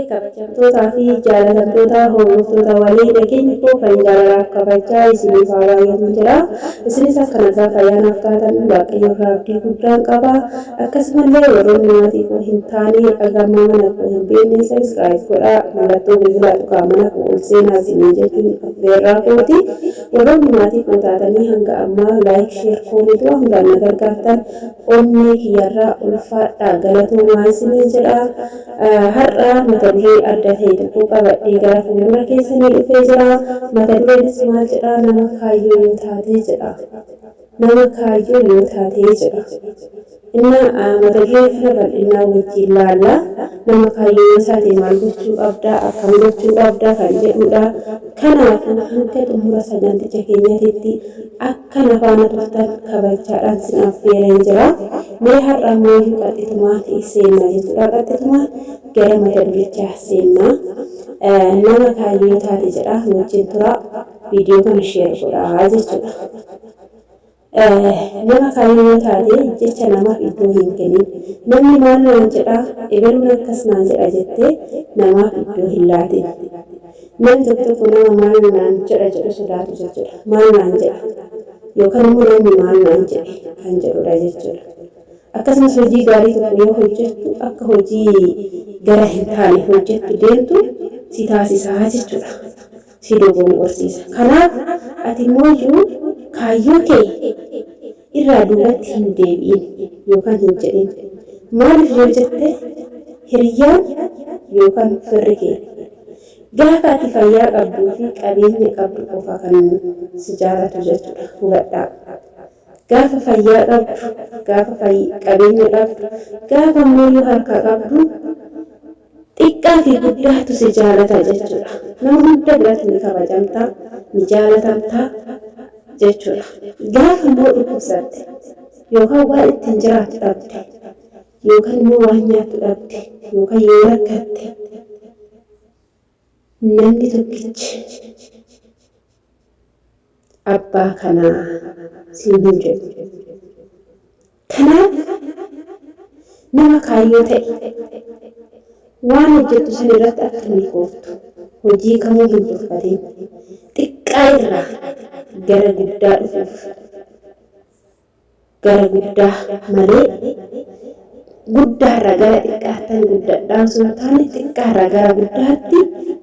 Kabajamtootaa fi jaalatamtoota hordoftoota walii nageenyi koo kan jaalalaaf kabajaa isiniif haa baay'atu jira. Isinis akka nagaa fayyaa naaf taatan Waaqayyo irraa abdii guddaan qaba. Akkasumallee warroonni maatii koo hin taane dhagamma mana koo hin beekne subscribe godhaa, mallattoo bilbilaa tuqaa, mana koo ol seenaa isiniin jechuun affeerraa kooti. Warroonni maatii koo taatanii hanga ammaa like, share, comment waan hundaan na gargaartan onnee kiyyarraa ulfaadhaa, galatoomaa isiniin jedha. Har'a mata duree adda ta'e tokko qabadhee gara fuuldura keessanii dhufee jira. Mata dureenis maal jedha? Nama kaayyoo yoo taate jedha. Nama kaayyoo yoo taate jedha. Inna mata duree kana bal'inaa wajjin laalla. Nama kaayyoo yoo taate maal gochuu qabda, akkam gochuu qabda kan jedhudha. Kanaafuu hanga xumura saganticha keenyaatitti akka na faana turtan kabajaadhaan sin affeereen jira. Mee har'a ammoo qaxxitumaan seenna jechuudha. Qaxxitumaan gara mata durichaa seenna. Nama kaayyoo yoo taate jedha, nu wajjin tura. Viidiyoo kana share godhaa jechuudha. Nama kaayyoo yoo taate jecha namaaf iddoo hin kennin. Namni maal naan jedha, ebeluun akkas naan jedha jettee namaaf iddoo hin laatin. Namni tokko tokko nama maal naan jedha jedhu sodaatu jechuudha. Maal naan jedha yookaan immoo namni maal naan jedhe kan jedhudha jechuudha. Akkasumas hojii gaarii tokko yoo hojjettu akka hojii gara hin taane hojjettu deemtu si taasisaa jechuudha. Si dogongorsiisa. Kanaaf ati immoo kaayyoo kee irraa duubatti hin deebi'in yookaan hin jedhin. Maaliif yoo jette, hiriyyaan yookaan firri kee gaafa ati fayyaa qabduu fi qabeenya qabdu qofa kan si jaalatu jechuudha. Hubadhaa. Gaafa fayyaa qabdu, gaafa qabeenya qabdu, gaafa immoo harkaa qabdu, xiqqaa fi guddaatu si jaalata jechuudha. Nama hunda biratti ni kabajamta, ni jaalatamta jechuudha. Gaafa immoo dhukkubsatte yookaan waan ittiin jiraattu dhabde yookaan immoo waan nyaattu dhabde yookaan yoo rakkatte, namni tokkichi abbaa kanaa siin hin jedhu. Kanaaf nama kaayyoo ta'e, waan hojjettu san irratti akka milkooftu hojii kamuu hin tuffatin. Xiqqaa irraa gara guddaa dhufuuf gara guddaa malee guddaarraa gara xiqqaattan guddadhaa osoo hin taane, xiqqaarraa gara guddaatti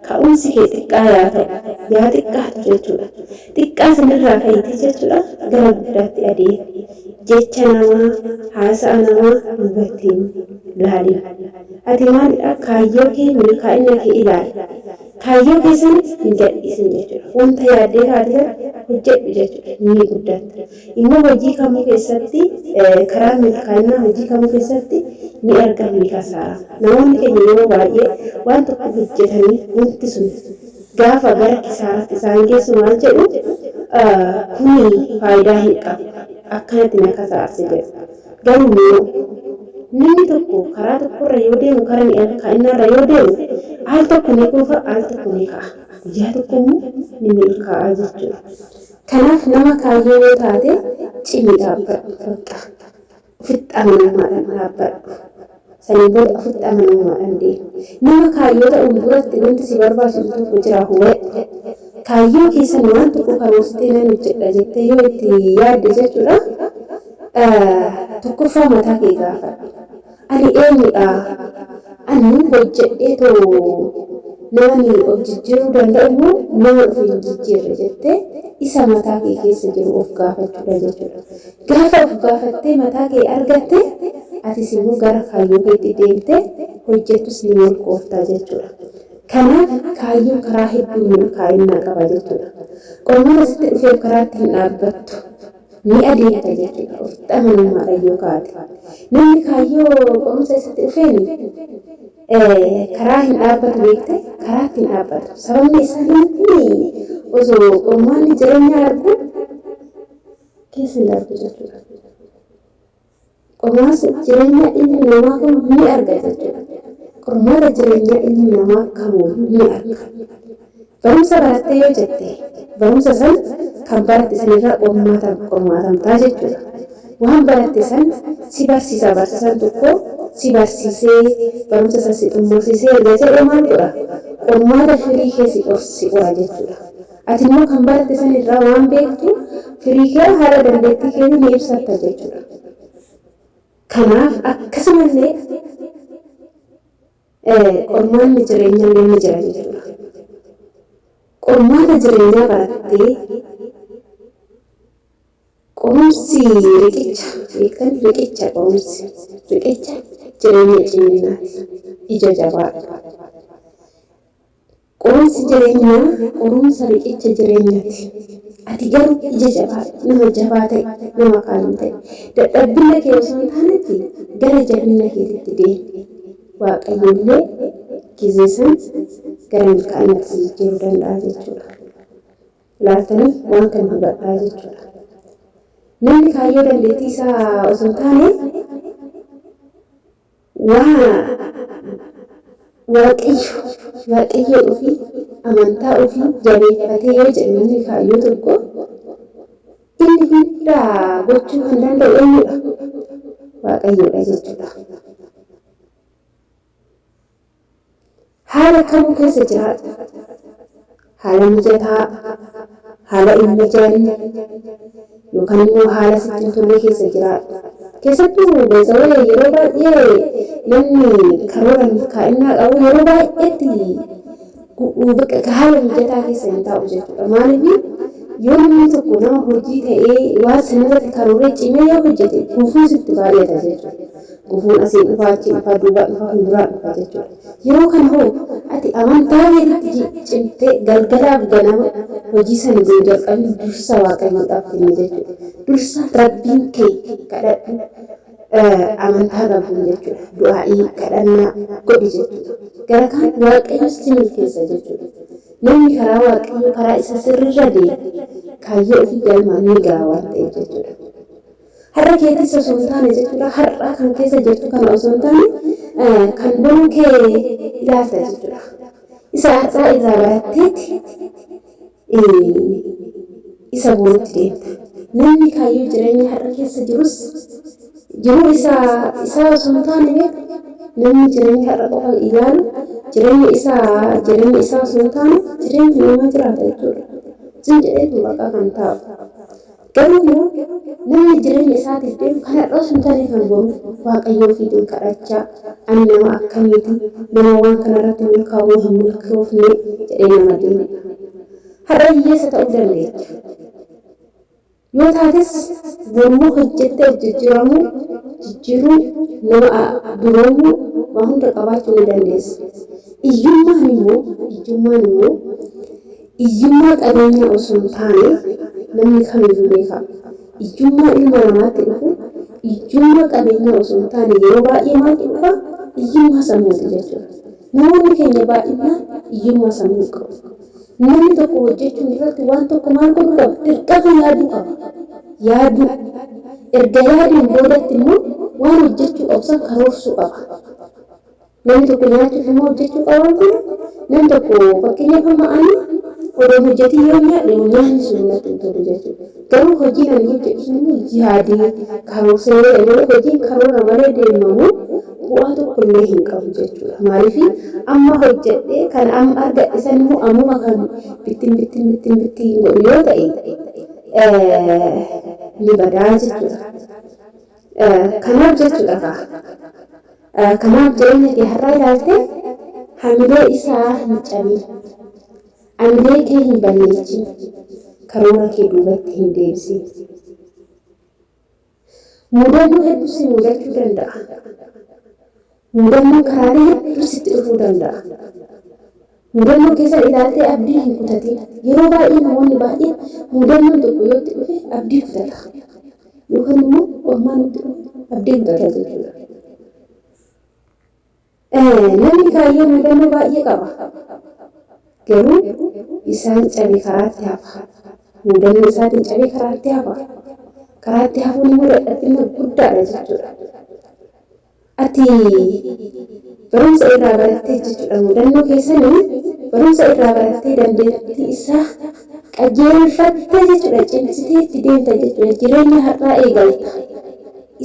ka'umsi kee xiqqaa yaa ta'u, yaa xiqqaatu jechuudha. Xiqqaa sanirraa ka'ite jechuudha, gara guddaatti adeemi. Jecha namaa, haasa'a namaa duubatti hin laalin. Ati maalidha? Kaayyoo kee, milkaa'ina kee ilaali. Kaayyoo keessan hin gadhiisin jechuudha. Wanta yaaddee kaate sana hojjedhu jechuudha. Ni guddatta. Immoo hojii kamuu keessatti karaa milkaa'inaa hojii kamuu keessatti ni argama, ni kasaara. Namoonni keenya yeroo baay'ee waan tokko hojjetanii wanti sun gaafa gara kisaaraatti isaan geessu maal jedhu? Kuni faayidaa hin qabu, akkanatti na kasaarse jedhu. Garuu immoo namni tokko karaa tokkorra yoo deemu, karaa milkaa'inaarra yoo deemu, al tokko ni kufa, al tokko ni ka'a. Guyyaa tokko immoo ni milkaa'a jechuudha. Kanaaf nama kaayyoo yoo taate cimi dhaabbadhu, bakka ofitti amanamummaadhaan dhaabbadhu. Saniin booda ofitti amanamummaadhaan deemi. Nama kaayyoo ta'uun duratti wanti si barbaachisu tokko jira, hubadhu. Kaayyoo keessan waan tokko karoorsitee nan hojjedha jettee yoo itti yaadde jechuudha. Tokkoffaa mataa kee gaafadhu. Ani eenyudha? Ani hojjedhee too namani of jijjiiruu danda'u moo nama of hin jijjiirre jettee isa mataa kee keessa jiru of gaafachuudha jechuudha. Gaafa of gaafattee mataa kee argatte, atis immoo gara kaayyoo keetti deemtee hojjettus ni milkoofta jechuudha. Kanaaf kaayyoon karaa hedduu milkaa'inaa qaba jechuudha. Qormaata sitti dhufeef karaatti hin dhaabbattu. Ni adeemta jechuudha. Ofitti amanamummaadhaan yoo kaate. Namni kaayyoo qorumsa isatti dhufeen karaa hin dhaabbatu beekte, karaatti hin dhaabbatu. Sababni isaa namni osoo qormaanni jireenyaa argu keessa hin darbu jechuudha. Qormaata jireenyaa ilmi namaa kun ni arga jechuudha. Qormaata jireenyaa ilmi namaa kamuu ni arga. Barumsa barattee yoo jette, barumsa san kan baratte sanirraa qormaatamtaa jechuudha. Waan baratte san si barsiisa barsiisan tokko. Si barsiisee barumsa isa si xumursiisee erga jedhee maal godha? Qormaata firii kee si si qora jechuudha. Ati immoo kan baratte san irraa waan beektu firii kee haala dandeettii keetii ni ibsatta jechuudha. Kanaaf akkasumallee qormaanni jireenyaallee ni jira jechuudha. Qormaata jireenyaa barattee qorumsi riqicha beektan, riqicha, qorumsi riqicha jireenya ciminaati, ija jabaadha. Qorumsi jireenyaa qorumsa riqicha jireenyaati. Ati garuu ija jabaa, nama jabaa ta'e, nama kaan ta'e, dadhabbina kee osoo hin taanetti gara jabina keetitti deemi. Waaqayyoollee gizee san gara milkaa'inaatti si jijjiiruu danda'a jechuudha. Ilaaltanii waan kana hubadhaa jechuudha. Namni kaayyoo dandeettii isaa osoo hin taane waa Waaqayyo ofii amantaa ofii jabeeffatee yoo jedhe, namni kaayyoo tokko inni hundaa gochuu kan danda'u eenyudha? Waaqayyoodha jechuudha. Haala kamuu keessa jiraadhu. Haala mijataa, haala hin mijanne yookaan immoo haala sitti hin tolle keessa jiraadhu. Keessattuu beezawee yeroo baay'ee namni karoora milkaa'inaa qabu yeroo baay'eetti haala mijataa keessa hin taa'u jechuudha. Maaliif? Yoo namni tokko nama hojii ta'ee waan sanarratti karooree cimee yoo hojjete, gufuun sitti baay'ata jechuudha. Gufuun asiin dhufa, achiin dhufa, duubaan dhufa, fuulduraan dhufa jechuudha. Yeroo kana hoo ati amantaa keetitti cimtee galgalaaf ganama hojii sana yoo jalqabin dursa Waaqayyoodhaaf kenni jechuudha. Dursa Rabbiin kee kadhadhu, amantaa qabduun jechuudha. Du'aa'ii kadhannaa godhi jechuudha. Gara kaan Waaqayyo si milkeessa jechuudha. Namni karaa Waaqayyoo, karaa isa sirriirra deemu, kaayyoo ofii galmaan ni ga'a waan ta'eef jechuudha. Har'a keetis osoo hin taane jechuudha. Har'a kan keessa jirtu kana osoo hin taane kan boruu kee ilaalta jechuudha. Isa har'aa irraa baratteetti isa boruutti deemta. Namni kaayyoo jireenya har'a keessa jirus jiruu isaa osoo hin taane beeku, namni jireenya har'a qofa ilaalu jireenya isaa osoo hin taane jireenya namaa jiraata jechuudha. Zin jedheetu maqaa kan taa'u. Garuu immoo namni jireenya isaatiif deemu kan har'a osoo hin taane kan boru Waaqayyoo ofiitiin kadhachaa, ani nama akkamiiti, nama waan kanarratti milkaa'uu hin milkoofne jedhee nama deemudha. Har'a hiyyeessa ta'uu dandeecha. Yoo taates borummoo hojjettee of jijjiiramuu, jijjiiruu, nama duroomuu, waa hunda qabaachuu ni dandeessa. Iyyummaan immoo iyyummaa qabeenyaa osoo hin taane, namni kamiyyuu beeka. Iyyummaa ilma namaatti dhufu iyyummaa qabeenyaa osoo hin taane, yeroo baay'ee maaltu dhufa? Iyyummaa sammuuti jechuudha. Namoonni keenya baay'inaan iyyummaa sammuu qabu. Namni tokko hojjechuun irratti waan tokko maal godhuu qaba? Dirqama yaaduu qaba. Yaaduu. Erga yaadeen boodatti immoo waan hojjechuu qabu san karoorsuu qaba. Namni tokko nyaachuuf immoo hojjechuu qaba kun, namni tokko fakkeenyaaf amma ani odoo hojjetii yoo nyaadhe, nyaanni sun natti hin tolu jechuudha. Garuu hojiin ani hojjedhu sun immoo yaadee karoorsee yoo ta'e malee, hojiin karoora malee deemamu bu'aa tokko illee hin qabu jechuudha. Maaliif? Amma hojjedhee kan amma argadhe san immoo ammuma kan bittin bittin bittin bittin godhu yoo ta'e ni badaa jechuudha. Kanaaf jechuudha kaa. Kanaaf jireenya kee har'aa ilaalte hamilee isaa hin cabin. Hamilee kee hin balleechin. Karoora kee duubatti hin deebisin. Mudannoo hedduu si mudachuu danda'a. Mudannoon karaalee hedduu sitti dhufuu danda'a. Mudannoo keessan ilaaltee abdii hin kutatin. Yeroo baay'ee namoonni baay'een mudannoon tokko yoo itti dhufe abdii kutata. Yookaan immoo qormaan itti dhufe abdii kutata jechuudha. Namni kaayyoo mudannoo baay'ee qaba. Garuu isaan cabe karaatti hafa. Mudannoo isaatiin cabee karaatti hafa. Karaatti hafuun immoo dadhabina guddaadha jechuudha. Ati barumsa irraa barattee jechuudha. Mudannoo keessanii barumsa irraa barattee dandeettii isaa qajeelfattee jechuudha. Cimsitee itti deemta jechuudha. Jireenya har'aa eegalta.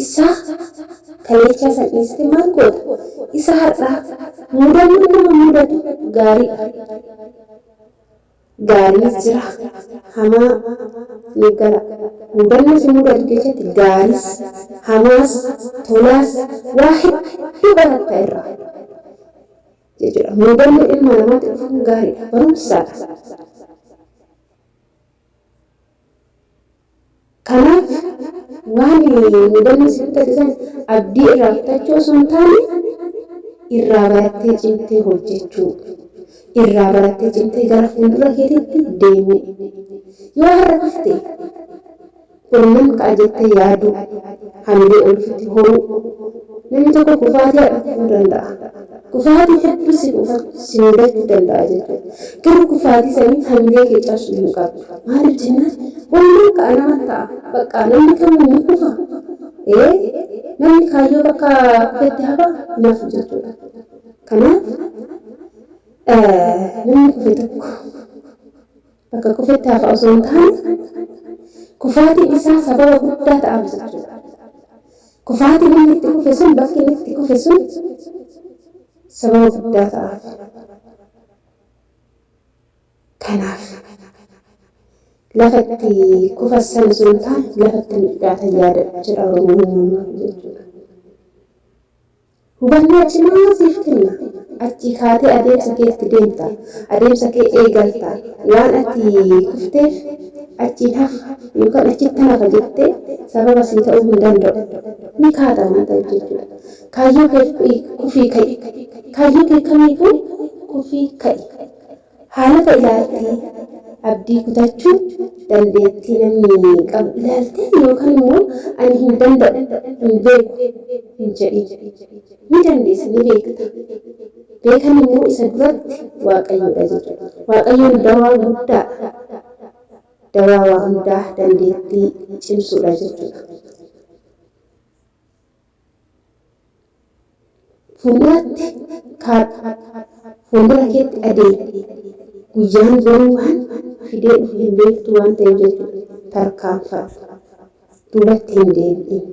Isaa Kaleechaa san dhiistee maal goota? Isa har'aa mudannoon nama mudatu gaariidha. Gaariinis jira, hamaa ni gala. Mudannoo si mudatu keessatti gaariis, hamaas, tolaas waa hedduu baratta irraa jechuudha. Mudannoo ilma namaatti dhufuun gaariidha, barumsaadha. Kanaaf waan mudannoo si mudate san abdii irraa kutachuu osoo hin taane irraa barattee cimtee hojjechuu, irraa barattee cimtee gara fuuldura keetiitti deemuu. Yoo har'a kufte boru nan ka'a jettee yaaduu, hamilee ofitti horuu. Namni tokko kufaatii har'a kufuu danda'a. Kufaatii hedduu si si mudachuu danda'a jechuudha. Garuu kufaatii saniin hamilee kee cabsuu hin qabdu. Maaliif jennaan boru nan ka'a nama ta'a. Bakka namni kamuu ni kufa. Ee namni kaayyoo bakka kufetti hafa hin hafu jechuudha. Kanaaf namni kufe tokko bakka kufetti hafa osoo hin taane kufaatiin isaa sababa guddaa ta'aaf jechuudha. Kufaatiin inni itti kufe sun bakki inni itti kufe sun sababa guddaa ta'aaf. Kanaaf lafa itti kufan sana osoo hin taane lafa itti mucucaatan yaadadhu jedha Oromoon uumamaa jechuudha. Hubannoo cimaa siif kenna. Achii kaatee adeemsa keetti deemta. Adeemsa kee eegalta. Waan ati kufteef achiin hafa yookaan achittan hafa jettee sababa sii ta'uu hin danda'u. Ni kaata waan ta'eef jechuudha. Kaayyoo keef kufii ka'i. Kaayyoo kee kamiifuu kufii ka'i. Haalota ilaaltee abdii kutachuun dandeettii namni qabu ilaaltee yookaan immoo ani hin danda'u, hin beeku hin jedhin. Ni dandeessa, ni beekta. Beekan immoo isa duratti Waaqayyoodha jechuudha. Waaqayyoon dawaa guddaadha. Dawaa waa hundaa dandeettii cimsuudha jechuudha. Fuulduratti kaadhu. Fuuldura keetti adeemi. Guyyaan boruu waan fidee dhufu hin beektu waan ta'eef jechuudha. Tarkaanfadhu. Duubatti hin deebi'in.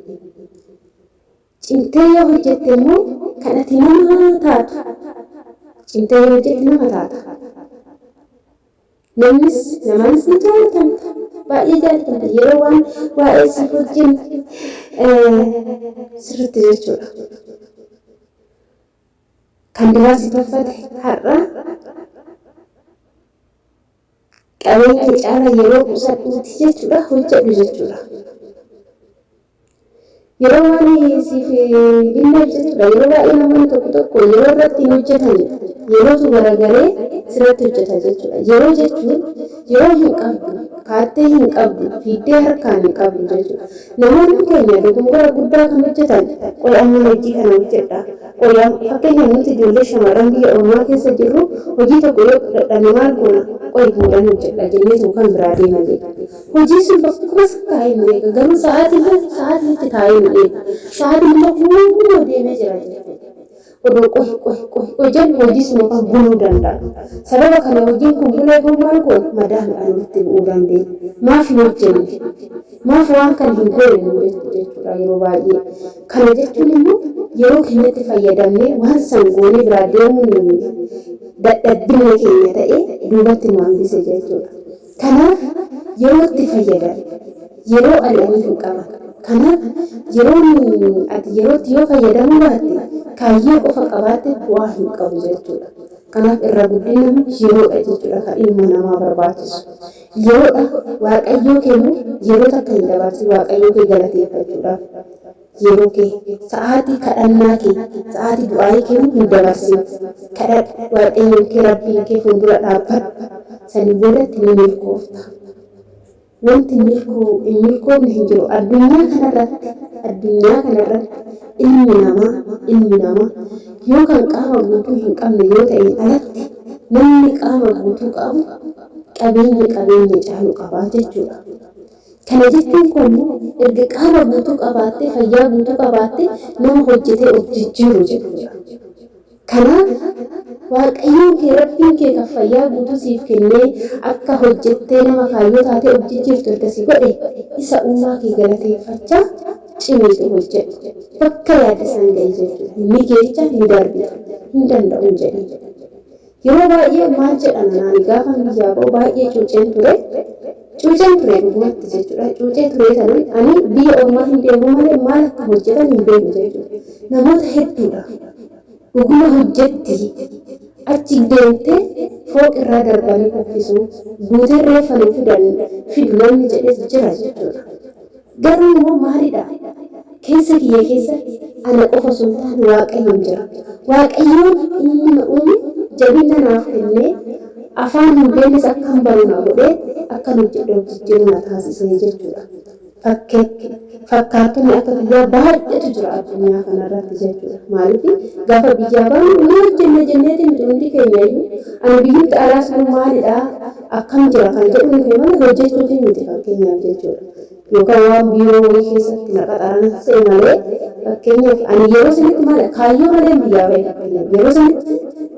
Cimtee yoo hojjette immoo kan ati nama taatu. Cimtee yoo hojjette nama taata. Namnis namaanis ni jaalatamta. Baay'ee jaalatamta. Yeroo waan waa'ee siif hojjennu sirriitti jechuudha. Kan duraa si tuffate har'a qabeenya kee caala yeroo qusadhuuti jechuudha hojjedhu jechuudha. Yeroo waan siif binneef jechuudha. Yeroo baay'ee namoonni tokko tokko yeroo irratti hin hojjetani. Yerootu garagaree sirratti hojjeta jechuudha. Yeroo jechuun yeroo hin qabdu, kaattee hin qabdu, fiiddee harkaan hin qabdu jechuudha. Namoonni keenya dogongora guddaa kan hojjetan qoy amma hojii kana hojjedha. Qoy fakkeenyaaf nuti ijoollee shamarran biyya ormaa keessa jirru hojii tokko yoo dadhabne maal goona? Qoy boodan hojjedha jenneetu kan biraa deema jechuudha. Hojiin sun bakkuma san taa'ee nu eega. Garuu sa'aatiin hafe sa'aatiin achi taa'ee nu eega. Sa'aatiin immoo kunoo deemee jira jechuudha. Odoo qohi qohi qohi qohi jennu hojii sun yookaan buluu danda'a. Sababa kana hojiin kun bulee hoo maal goona? Madaa midhaan walitti bu'uu dandeenya. Maaf hin hojjenne? Maaf waan kana hin goone nu jettu jechuudha yeroo baay'ee. Kana jechuun immoo yeroo keenyatti fayyadamnee waan san goonee biraa deemuun dadhabbina keenya ta'ee duubatti nu hambise jechuudha. Kanaaf yeroo itti fayyadami. Yeroo ari'anii hin qaban. Kanaaf yeroon ati yerootti yoo fayyadamuu baatte kaayyoo qofa qabaatte bu'aa hin qabu jechuudha. Kanaaf irra guddina yeroodha jechuudha kan ilma namaa barbaachisu. Yeroodha Waaqayyoo kee immoo yeroo takka hin dabarsin Waaqayyoo kee galateeffachuudhaaf. Yeroo kee, sa'aatii kadhannaa kee, sa'aatii du'aayii kee hin dabarsin. Kadhadhu, Waaqayyoon kee Rabbiin kee fuuldura dhaabbadhu. Sanii boodatti ni milkoofta. Wanti hin milkoofne hin jiru. Addunyaa kanarratti, addunyaa kanarratti ilmi namaa, ilmi namaa yoo kan qaama guutuu hin qabne yoo ta'een alatti namni qaama guutuu qabu qabeenya qabeenya caalu qaba jechuudha. Kana jechuun koo immoo erga qaama guutuu qabaattee fayyaa guutuu qabaattee nama hojjetee of jijjiiru jechuudha. Kanaaf Waaqayyoon kee Rabbiin kee kan fayyaa guutuu siif kennee akka hojjettee nama kaayyoo taatee of jijjiirtu erga si godhe isa uumaa kee galateeffachaa Cimiitu hojjedhu. Bakka yaadde san ga'i jechuudha. Ni geecha ni darbita. Hin danda'u hin jedhin. Yeroo baay'ee maal jedhan ani gaafan biyyaa ba'u baay'ee cuuceen ture. Cuuceen ture dhugumatti jechuudha. Cuucee ture sanan ani biyya ormaa hin deemu malee maal akka hojjetan hin beeku jechuudha. Namoota hedduudha. Dhuguma hojjetti achi deemtee fooq irraa darbanii kuffisu guutee reeffa nuu fidan fidu namni jedhes jira jechuudha. Garuu immoo maalidha? Keessa kiyya keessa ana qofa osoo hin taane Waaqayyoon jira. Waaqayyoon inni na uume jabina naaf kennee afaan hin beeknes akkan baru na godhee akkan hojjedhe of jijjiiru na taasisee jechuudha. Fakkaattonni akka kiyyaa baay'eetu jira addunyaa kanarratti jechuudha. Maaliif gaafa biyyaa baanu ni hojjenna jenneeti miti hundi keenya iyyuu. Ani biyyatti alaa sun maalidha akkam jira kan jedhu ni malee hojjechuuti miti fakkeenyaaf jechuudha. Yookaan waan biiroo wayii keessatti na qaxaran se'e malee fakkeenyaaf ani yeroo sanitti maal kaayyoo malee biyyaa ba'e fakkeenyaaf yeroo sanitti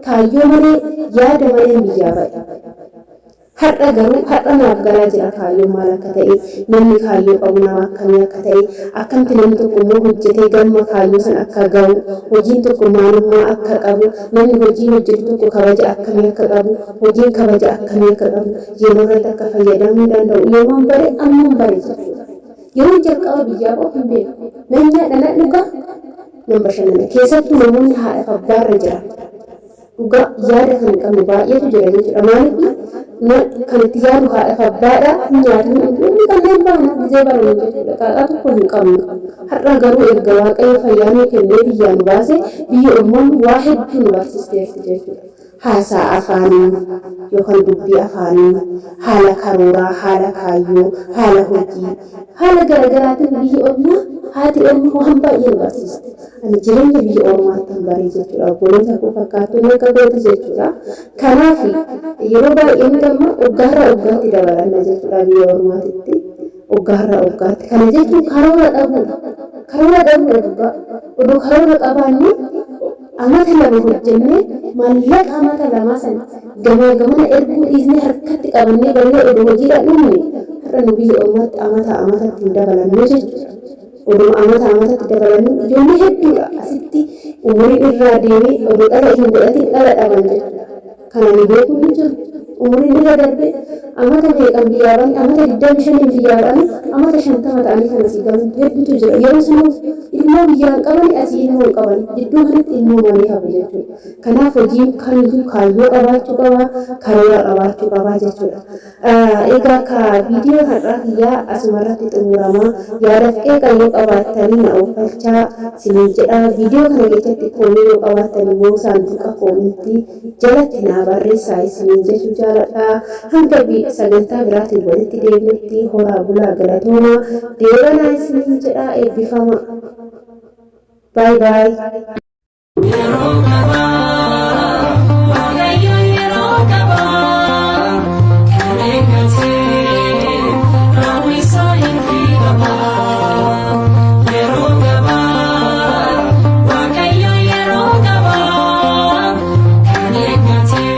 kaayyoo malee yaada malee biyyaa ba'e. Har'a garuu har'a naaf galaa jira kaayyoon maal akka ta'e, namni kaayyoo qabu nama akkamii akka ta'e, akkamitti namni tokko immoo hojjetee galma kaayyoo sana akka ga'u, hojiin tokko maalummaa akka qabu, namni hojii hojjetu tokko kabaja akkamii akka qabu, hojiin kabaja akkamii akka qabu, yeroo irratti akka fayyadamuu danda'u yeroon bare amman bare jechuudha. Yeroon jalqaba biyyaa ba'u hin beeku. Nan nyaadha, nan dhuga, nan bashannana. Keessattuu namoonni haadhaaf abbaarra jiran. Dhugaa yaada kan hin qabne baay'eetu jira jechuudha. Maaliif kan itti yaadu haadhaaf abbaadha hin nyaatu hin dhugu inni kanneen baana gizee barannu jechuudha. Xaaxaa tokko hin qabnu. Har'a garuu erga Waaqayyo fayyaa nuu kennee biyyaa nu baase biyya ormaan waa hedduu nu barsiisteerti jechuudha. Haasaa afaanii yookaan dubbii afaanii, haala karooraa, haala kaayyoo, haala hojii, haala garaagaraatiin biyyi ormaa haati ormaa waan baay'ee nu barsiiste. Ani jireenya biyya ormaattan baree jechuudha. Obboloota koo fakkaattonni akka kooti jechuudha. Kanaaf yeroo baay'ee nuti amma oggaarraa oggaatti dabalanna jechuudha biyya ormaatitti. Oggaarraa oggaatti. Kana jechuun karoora dhabuudha. Karoora dhabuudha dhugaa. Odoo karoora qabaannee amata 2 hojjennee maallaqa amata lamaa sana gamaa gamana erguu dhiisnee harkatti qabannee gallee odoo hojiidhaan dhumne har'a nu biyya ormaatti amataa amatatti hin dabalannu jechuudha. Oduma amata amatatti dabalannu ijoollee hedduudha asitti umuriin irraa deemee odoo dhala hin godhatin dhala dhaban jechuudha. Kana nu beekuun ni jiru. Umuriin irra darbee amata meeqan biyyaa ba'anii amata 25n biyyaa ba'anii amata 50 ta'anii kan asii galan hedduutu jira. Yeroo sana ilmoo biyyaa hin qabani asii ilmoo hin qabani. Jidduu kanatti ilmoo malee hafu jechuudha. Kanaaf hojiin kamiyyuu kaayyoo qabaachuu qaba, karoora qabaachuu qaba jechuudha. Egaa ka viidiyoon har'aa kiyyaa asuma irratti xumurama. Yaadaf qeeqa yoo qabaattanii na oofkalchaa siniin jedha. Viidiyoo kana keessatti koomii yoo qabaattan immoo saanduqa koomintii jalatti naa barreessaa isiniin jechuu jaaladha. Hanga sagantaa biraatiin walitti deebinutti horaa bulaa galatoomaa deebanaa isiniin jedha eebbifama. Baay baay.